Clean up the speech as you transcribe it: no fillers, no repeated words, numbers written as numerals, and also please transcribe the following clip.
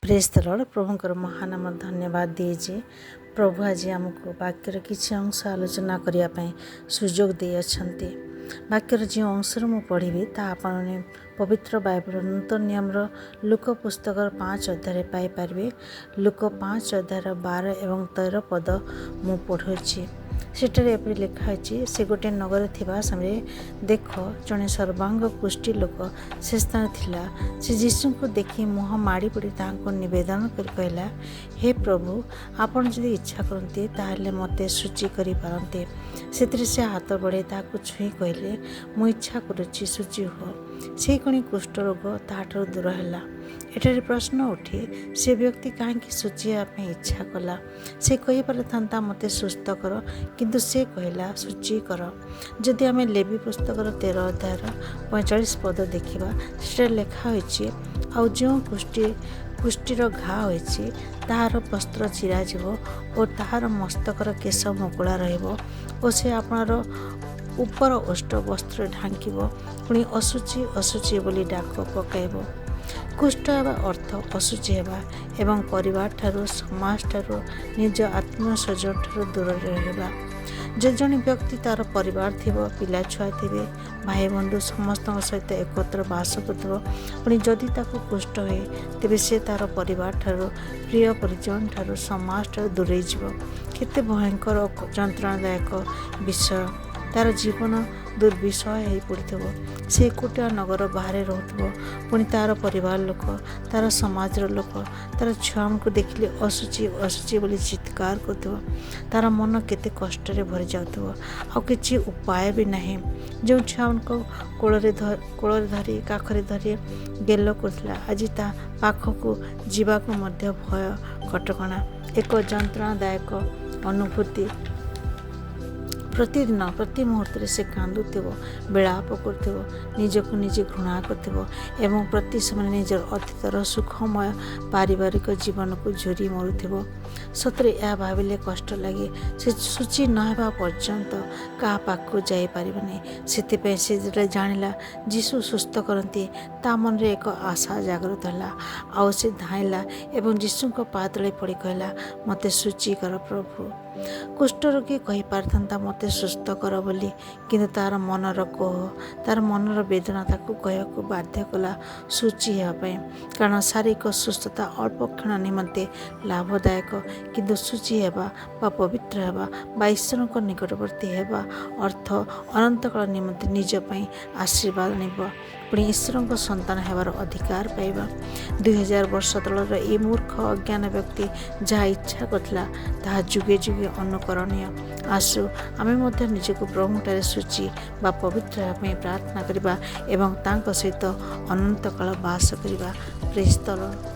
ପ୍ରେଜ୍ ଦ ଲର୍ଡ଼। ପ୍ରଭୁଙ୍କର ମହାନାମ ଧନ୍ୟବାଦ ଦିଏ ଯେ ପ୍ରଭୁ ଆଜି ଆମକୁ ବାକ୍ୟର କିଛି ଅଂଶ ଆଲୋଚନା କରିବା ପାଇଁ ସୁଯୋଗ ଦେଇଅଛନ୍ତି। ବାକ୍ୟର ଯେଉଁ ଅଂଶରୁ ମୁଁ ପଢ଼ିବି, ତାହା ଆପଣମାନେ ପବିତ୍ର ବାଇବଲ ନୂତନ ନିୟମର ଲୂକ ପୁସ୍ତକର 5 ଅଧ୍ୟାୟରେ ପାଇପାରିବେ। ଲୂକ 5 ଅଧ୍ୟାୟର 12 ଏବଂ 13 ପଦ ମୁଁ ପଢ଼ୁଅଛି। ସେଠାରେ ଏପରି ଲେଖା ହେଇଛି, ସେ ଗୋଟିଏ ନଗରରେ ଥିବା ସମୟରେ ଦେଖ, ଜଣେ ସର୍ବାଙ୍ଗ କୁଷ୍ଠି ଲୋକ ସେ ସ୍ଥାନରେ ଥିଲା। ସେ ଯୀଶୁଙ୍କୁ ଦେଖି ମୁହଁ ମାଡ଼ି ପଡ଼ି ତାହାଙ୍କୁ ନିବେଦନ କରି କହିଲା, ହେ ପ୍ରଭୁ, ଆପଣ ଯଦି ଇଚ୍ଛା କରନ୍ତି, ତାହେଲେ ମୋତେ ଶୁଚି କରିପାରନ୍ତି। ସେଥିରେ ସେ ହାତ ବଢ଼ାଇ ତାହାକୁ ଛୁଇଁ କହିଲେ, ମୁଁ ଇଚ୍ଛା କରୁଛି, ଶୁଚି ହୁଅ। ସେହିକ୍ଷଣି କୁଷ୍ଠରୋଗ ତାହାଠାରୁ ଦୂର ହେଲା। ଏଠାରେ ପ୍ରଶ୍ନ ଉଠେ, ସେ ବ୍ୟକ୍ତି କାହିଁକି ଶୁଚି ହେବା ପାଇଁ ଇଚ୍ଛା କଲା? ସେ କହିପାରିଥାନ୍ତା, ମୋତେ ସୁସ୍ଥ କର, କିନ୍ତୁ ସେ କହିଲା, ଶୁଚି କର। ଯଦି ଆମେ ଲେବି ପୁସ୍ତକର 13 ଅଧ୍ୟାୟର 45 ପଦ ଦେଖିବା, ସେଠାରେ ଲେଖା ହୋଇଛି, ଆଉ ଯେଉଁ କୁଷ୍ଠିର ଘା ହୋଇଛି, ତାହାର ବସ୍ତ୍ର ଚିରାଯିବ ଓ ତାହାର ମସ୍ତକର କେଶ ମୁକୁଳା ରହିବ ଓ ସେ ଆପଣାର ଉପର ଓଷ୍ଠ ବସ୍ତ୍ରରେ ଢାଙ୍କିବ, ପୁଣି ଅଶୁଚି, ଅଶୁଚି ବୋଲି ଡାକ ପକାଇବ। କୁଷ୍ଠ ହେବା ଅର୍ଥ ଅଶୁଚି ହେବା ଏବଂ ପରିବାରଠାରୁ, ସମାଜଠାରୁ, ନିଜ ଆତ୍ମୀୟ ସ୍ୱଜନଠାରୁ ଦୂରରେ ରହିବା। ଯଦି ଜଣେ ବ୍ୟକ୍ତି ତା'ର ପରିବାର ଥିବ, ପିଲା ଛୁଆ ଥିବେ, ଭାଇ ବନ୍ଧୁ ସମସ୍ତଙ୍କ ସହିତ ଏକତ୍ର ବାସ କରୁଥିବ, ପୁଣି ଯଦି ତାକୁ କୁଷ୍ଠ ହୁଏ, ତେବେ ସେ ତା'ର ପରିବାରଠାରୁ, ପ୍ରିୟ ପରିଜନଠାରୁ, ସମାଜଠାରୁ ଦୂରେଇ ଯିବ। କେତେ ଭୟଙ୍କର ଯନ୍ତ୍ରଣାଦାୟକ ବିଷୟ! ତା'ର ଜୀବନ ଦୁର୍ବିଷହ ହେଇ ପଡ଼ିଥିବ। ସେ ଏକୁଟିଆ ନଗର ବାହାରେ ରହୁଥିବ। ପୁଣି ତା'ର ପରିବାର ଲୋକ, ତା'ର ସମାଜର ଲୋକ ତା'ର ଛୁଆମାନଙ୍କୁ ଦେଖିଲେ ଅଶୁଚି, ଅଶୁଚି ବୋଲି ଚିତ୍କାର କରୁଥିବ। ତା'ର ମନ କେତେ କଷ୍ଟରେ ଭରି ଯାଉଥିବ। ଆଉ କିଛି ଉପାୟ ବି ନାହିଁ। ଯେଉଁ ଛୁଆମାନଙ୍କୁ କୋଳରେ ଧରି, କାଖରେ ଧରି ଗେଲ କରୁଥିଲା, ଆଜି ତା ପାଖକୁ ଯିବାକୁ ମଧ୍ୟ ଭୟ, କଟକଣା, ଏକ ଯନ୍ତ୍ରଣାଦାୟକ ଅନୁଭୂତି। ପ୍ରତିଦିନ ପ୍ରତି ମୁହୂର୍ତ୍ତରେ ସେ କାନ୍ଦୁଥିବ, ବିଳାପ କରୁଥିବ, ନିଜକୁ ନିଜେ ଘୃଣା କରୁଥିବ ଏବଂ ପ୍ରତି ସମୟରେ ନିଜର ଅତୀତର ସୁଖମୟ ପାରିବାରିକ ଜୀବନକୁ ଝୁରି ମରୁଥିବ। ସତରେ ଏହା ଭାବିଲେ କଷ୍ଟ ଲାଗେ। ସେ ଶୁଚି ନ ହେବା ପର୍ଯ୍ୟନ୍ତ କାହା ପାଖକୁ ଯାଇପାରିବନି। ସେଥିପାଇଁ ସେ ଯେତେବେଳେ ଜାଣିଲା ଯୀଶୁ ସୁସ୍ଥ କରନ୍ତି, ତା ମନରେ ଏକ ଆଶା ଜାଗ୍ରତ ହେଲା ଆଉ ସେ ଧାଇଁଲା ଏବଂ ଯୀଶୁଙ୍କ ପାଦତଳେ ପଡ଼ି କହିଲା, ମୋତେ ଶୁଚି କର ପ୍ରଭୁ। କୁଷ୍ଠରୋଗୀ କହିପାରିଥାନ୍ତା, ମୋତେ ସୁସ୍ଥ କର ବୋଲି, କିନ୍ତୁ ତା'ର ମନର କୋହ, ତା'ର ମନର ବେଦନା ତାକୁ କହିବାକୁ ବାଧ୍ୟ କଲା ଶୁଚି ହେବା ପାଇଁ। କାରଣ ଶାରୀରିକ ସୁସ୍ଥତା ଅଳ୍ପ କ୍ଷଣ ନିମନ୍ତେ ଲାଭଦାୟକ, କିନ୍ତୁ ଶୁଚି ହେବା ବା ପବିତ୍ର ହେବା ବା ଈଶ୍ୱରଙ୍କ ନିକଟବର୍ତ୍ତୀ ହେବା ଅର୍ଥ ଅନନ୍ତକାଳ ନିମନ୍ତେ ନିଜ ପାଇଁ ଆଶୀର୍ବାଦ ଆଣିବା, ପୁଣି ଈଶ୍ୱରଙ୍କ ସନ୍ତାନ ହେବାର ଅଧିକାର ପାଇବା। 2000 ବର୍ଷ ତଳର ଏଇ ମୂର୍ଖ ଅଜ୍ଞାନ ବ୍ୟକ୍ତି ଯାହା ଇଚ୍ଛା କରିଥିଲା, ତାହା ଯୁଗେ ଯୁଗେ ଅନୁକରଣୀୟ। ଆସୁ, ଆମେ ମଧ୍ୟ ନିଜକୁ ପ୍ରଭୁଙ୍କଠାରେ ଶୁଚି ବା ପବିତ୍ର ହେବା ପାଇଁ ପ୍ରାର୍ଥନା କରିବା ଏବଂ ତାଙ୍କ ସହିତ ଅନନ୍ତକାଳ ବାସ କରିବା। ପ୍ରେଜ୍ ଦ ଲର୍ଡ଼।